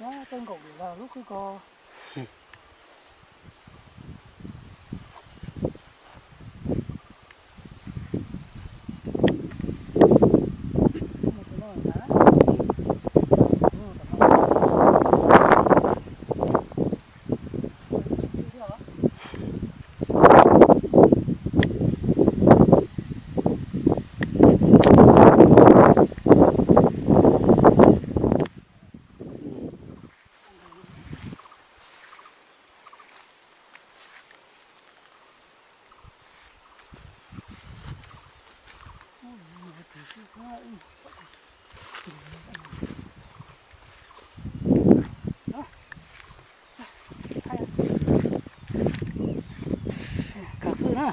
Kawg nkaus li lub qwj ko. Khav qwj na.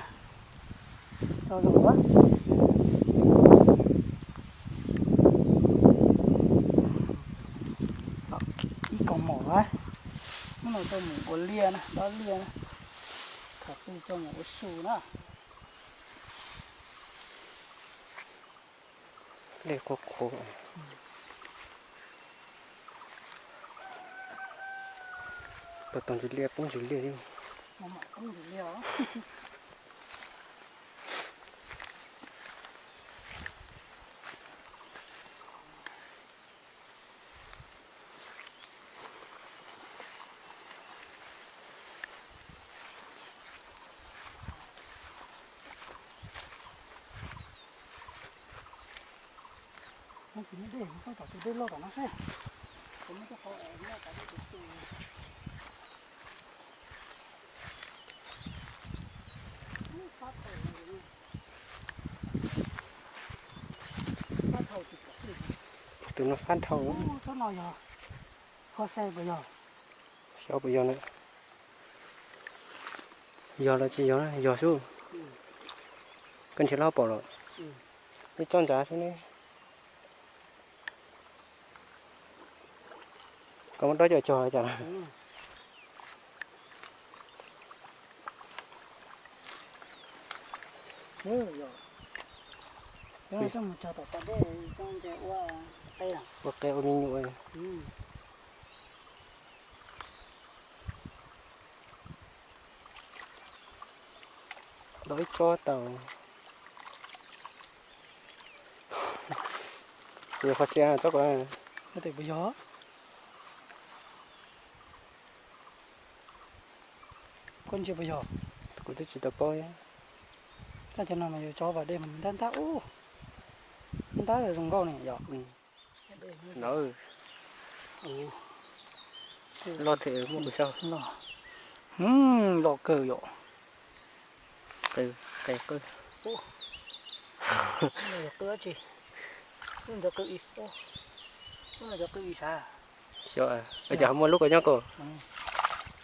Tau zoo a. Ib kaus mom a. Hnub no coj mus ua liaj na, dob liaj na. Khav qwj coj mus ua su na. Liaj qhuav qhuav. Tau tau ntsis liaj poob ntsis liaj li. Kuv muab dej, kuv tom tus dej loj tom no seb. Kuv muab coj qhov es muab tom dej tus tus. Fab dhau, fab dhau. Tus no fab dhau. Tsob no yog ho se puas yog? Xyov puas yog na. Yog los tsis yog, yog xwb. Koj nrhiav los pom los. Wb tsob ntsav xwb ne. Koj muab dob coj cog cas? Ua qe ua me nyuam. Dob ib tsob tau. Kuv qhov xia tsob ko. Puas yog? Koj ntsia puas yog? Kuv twb tsis tau paub. Tab cov no mas yus tso vam dej mas ntab ntab ub, ntab zoo nkauj ne yom. Lov, loj thiab muaj kuv xyaum. Loj kawg yom. Qw, qe qw. Yog qw dab tsi? Lub no cov qw i, lub no cov qw i sav. Xyov, cas ho muaj lub ko nyob ko.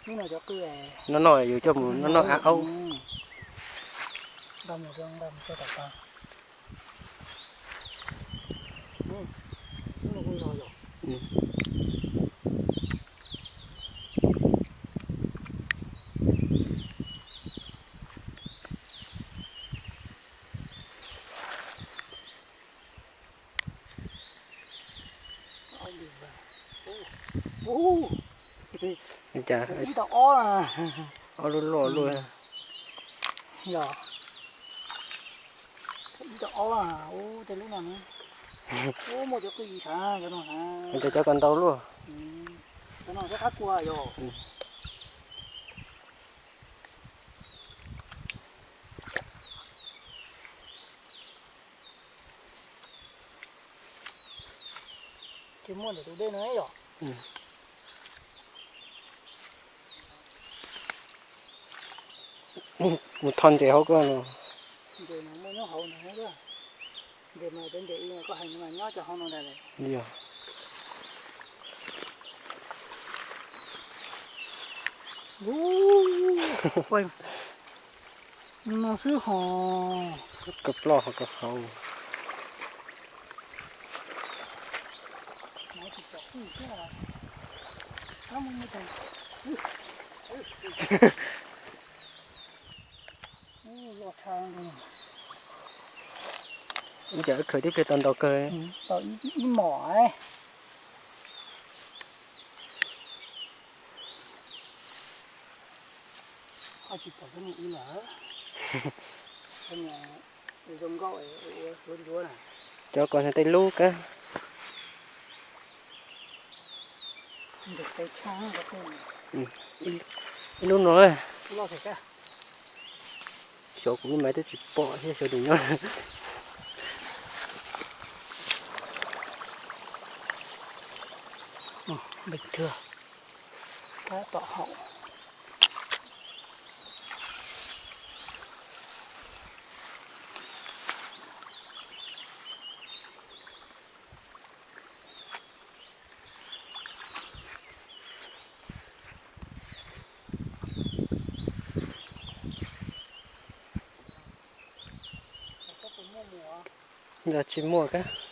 Lub no cov qw, noj noj yus coj mus noj noj av aub. Nqa mus rau, nqa mus rau tom tag. Cas ib tau ob, ob lub loj luaj. Yog ib tau ob, ub, tej lub no ne. Ub, muaj cov qwj i sav cov no na. Cov, cov ko ntau luaj. Cov no cov qab kua yog. Ces muaj ntawm tus dej no yom. Mus tho ntses hauv koj no. Ntses mas muaj nyob hauv no. Ntses mas cov ntses i koj hais mas nyob cov hauv no ntag. Yog. No xwb ho. Kawg ploj ho kawg hauv. Ib co khawv tib pliag tau ntau kawg. Tau ib mom. Koj tsis pom koj niam ib lawm. Koj niam zoo nkauj ua suab ncuab na. Cov ko tej lub kab. Ntug qe tshaj. Ib lub no. Loj thiab. Xyov kuv lub maiv twb tsis pom thiab, xyov tus nyob. Bình thường. Tab tom haum. Yog tsis muaj kab.